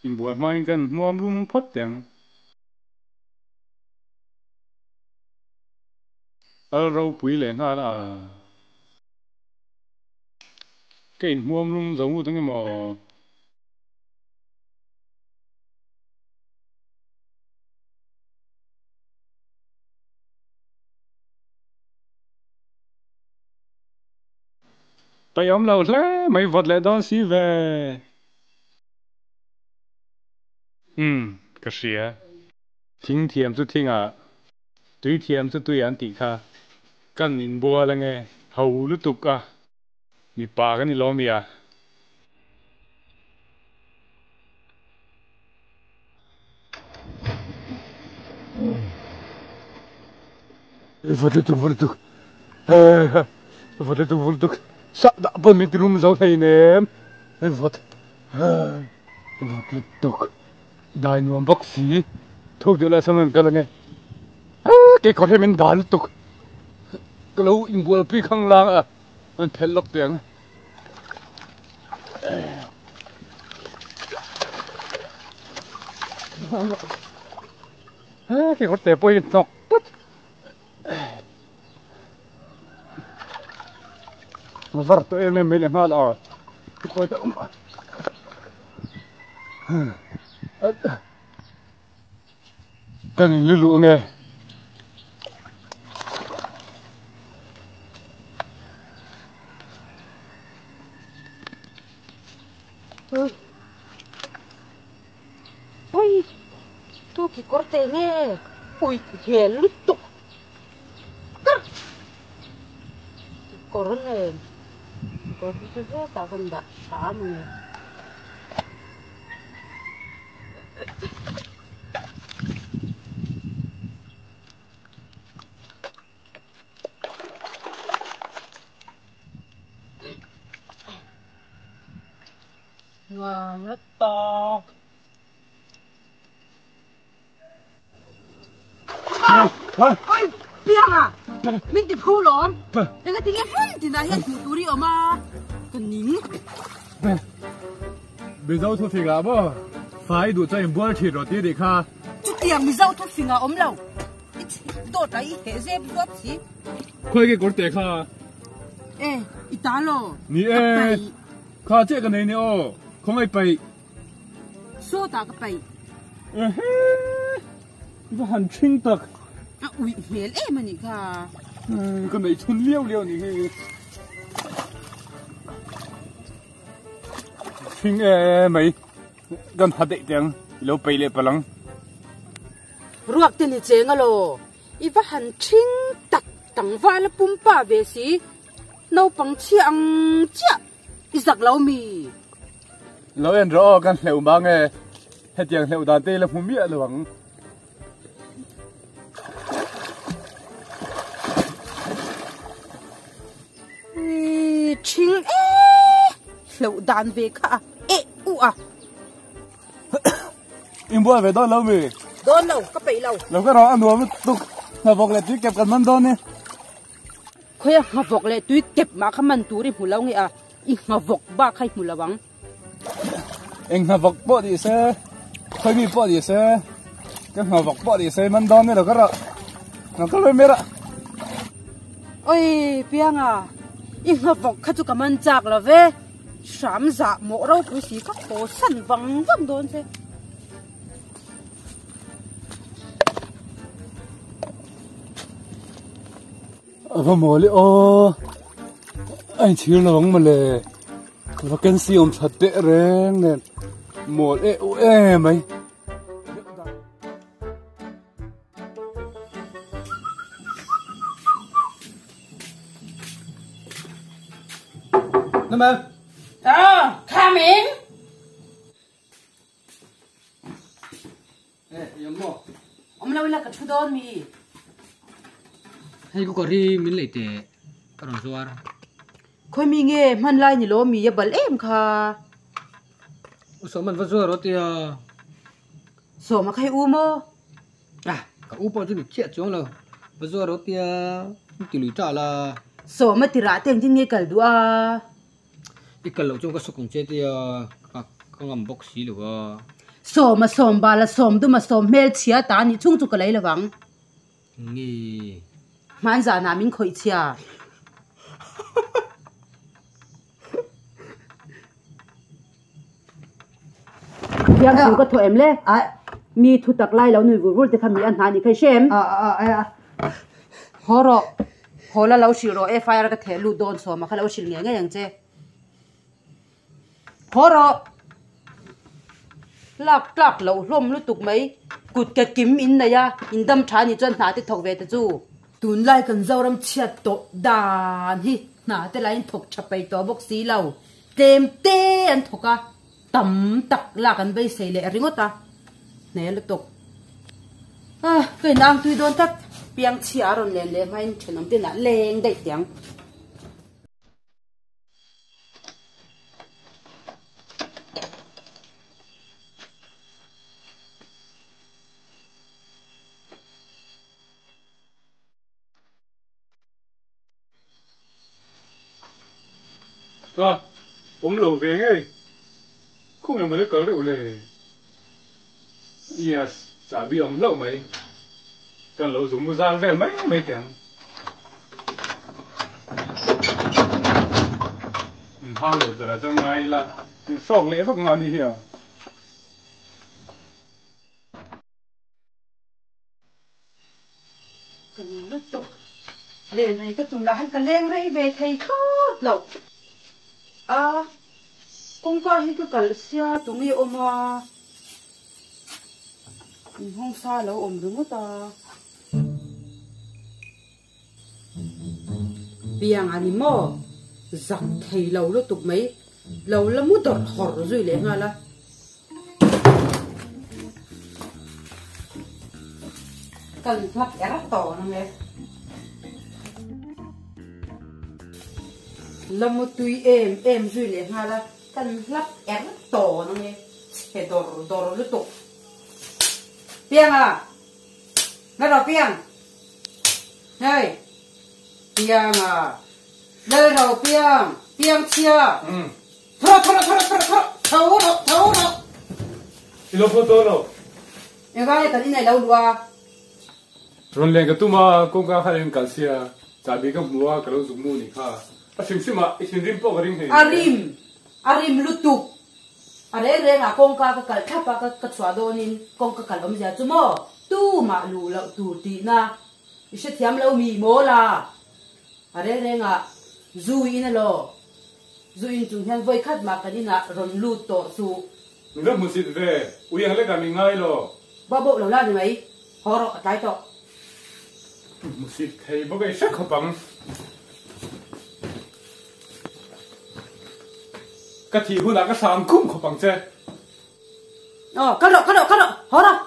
Inbual hmain kan hmuam rum phawt teh ang. Al ropui leh nghal a. Ka inhmuam rum zo ngut ang emaw? Peih awm lo hle mai vawt leh dawn si ve. Umm ka hria. Thing thiam chu thingah, tui thiam chu tui an tih kha. Kan inbual ange ho lutuk a, mipa kan ni lawm i a. Vawt lutuk vawt lutuk vawt lutuk vawt lutuk sah dah pawn min ti lum zo hlei nem vawt vawt lutuk dai nuam bawk si thuk deuh lai sawn an kal ange kekawr hian min dah lutuk ka lo inbualpui khang lang a an phelh lawk teh ang. Kekawr te pawh hi hnawk tlat var tawh em em mai leh nghal a Kan in luh ange. Ui, tu kekawr te nge ui hmel lutuk kekawr nen kekawr hi chu hetah kan dah tha a ni. Nuam la tawk. Oi, piang a! Min ti phu lawm. Enga tinge hmun tinah hian hmuh tur i awm a, ka ning. Mizo thufing ah maw fai duh chuan inbual thin rawh tih a nih kha. Chutiang Mizo thufing ah awm lo. I dawt a i heh zep zuap si. Khawi nge kawr teh kha? E, i ta law. Ni e, kha chiah ka nei ni aw, khawngaih paih. Sawtah ka paih. Ehe, i va han ṭhing tak. A uih hmel em a nih kha. Ka neih chhun liau liau nih hi. Ṭhing e mai, kan ha daih teh ang, i lo paih leh palh ang. Ruak te ni cheng alaw, i va han ṭhing tak tlangval a pumpa ve si, naupang chhia ang chiah. I zak lo mi? Lo en rawh aw, kan hleuh mang e. Hetiang hleuh dan te i la hmu miah lo ang. Ui, ṭhing e! Hleuh dan ve kha a eh u a. Inbual ve dawn lo mi? Dawn lo, ka peih lo. Lo ka rawh a nuam lutuk. Hnavawk leh tui kep kan man dawn e. Khawi a nghavawk leh tui kep mah kha man tur i hmu lo nge a, i nghavawk bak kha i hmu lo ang. Eng nghavawk pawh ni se, khawi mi pawh ni se, ka nghavawk pawh ni se man dawn ni lo ka rawh. Nang ka lawm ber a. Oi Pianga, i nghavawk kha chu ka man chak lo ve, hram zah mawh ropui si ka haw san vang vang dawn che. A va mawl e aw a inchhir lo ang mawle vacancy awm that teh reng nen mawl eh u em mai. Nama. Ah, come in. Awm lo ila ka thu dawn mi. Hei ka kawr hi min lei teh ka rawn zuar. Khawi mi nge hman lai ni lo mi a bal em kha. U sawm an va zuar rawh tia. Sawm a khai u maw? Ah ka u pawh chu ni chiah chuang lo va zuar rawh tia ti lui ta la. Sawm a tirah te engtin nge kal duh a? I kal loh chuan ka sawk ang che tia ka ka ngam bawk si lo a. Sawm a sawm bal a sawm dum a sawm hmel chhia ta a nih chhung chu ka lei lovang. Nge. Hman zanah min khawih chhia. Thiang thu ka thawh em le? Mi thu tak lai lo nui vur vur te kha mi a hna nih kha i hre em? Haw rawh, haw la lo hrilh rawh FIR ka theh lut dawn sawm a kha lo hrilh ngei ngei ang che. Haw rawh, lak tlak loh hlawm lutuk mai, kut ke kim in nei a, in dam tha nih chuan hna te thawk ve ta chu. Tunlai kan Zoram chhiat tawh dan hi hna te lahin thawk tha peih tawh bawk si lo. Tlem te an thawk a, tam tak lak an beisei leh ringawt a, hne lutuk. Ah, ka inang tui dawn tlat, piang chhia a rawn len leh hmain thenawm te inah leng daih teh ang. Ka awm lo ve ngei. Khaw nge mawle kal reuh le? Yes, chahbi awm hlauh mai. Kan lo zung mu zal vel mai mai teh ang. In hau lo zara chuan ngai ila, in hrawk leh vak nga ni hi a. Ka ni lutuk. Len rei ka tum lah han ka leng rei ve thei thlawt loh. A, kawngka hi ka kalh sia tunge awm a? Inhawng sa a lo awm ringawt a. Piang a ni maw? Zak thei lo lutuk mai. Lo la mu dawrh hawrh zui leh nghal a. Kan hlap er tawh ang e. La mu tui em em zui leh nghal a. Kan hlap er tawh ang e. Chhe dawr dawr lutuk. Piang a! Nga rawh piang! Hei! Piang a! Lal ro piang! Piang chhia! Tho rawh, tho rawh, tho rawh, tho rawh, tho rawh, tho rawh, tho rawh! I lo phaw dawn lo. Engvang nge kan inei lo luh a? Rawn leng ka tum a, kawngka khan in kal sia, chahbi ka hmu a, ka lo zuk mu ni kha. A hrim hrim a, i thinrim pawh ka ring hei. A rim, a rim lutuk. A reng reng ah kawngka ka kalh thlap a, ka chhuah dawnin kawngka kalh awmzia chu maw? Tumah luh loh tur tihna i hrethiam lo mi mawl a? A reng reng ah zu in alaw? Zu in chung hian vawi khat mah kan inah rawn lut tawh suh. Min va hmusit ve, ui ang lekah min ngai lo. Bawh bawh lo la ni mai, haw rawh a tlai tawh. Hmusit thei bawk ei hrek khawp ang. Ka thih hunah ka hram khum khawp ang che. Aw, kal rawh, kal rawh, kal rawh, haw rawh.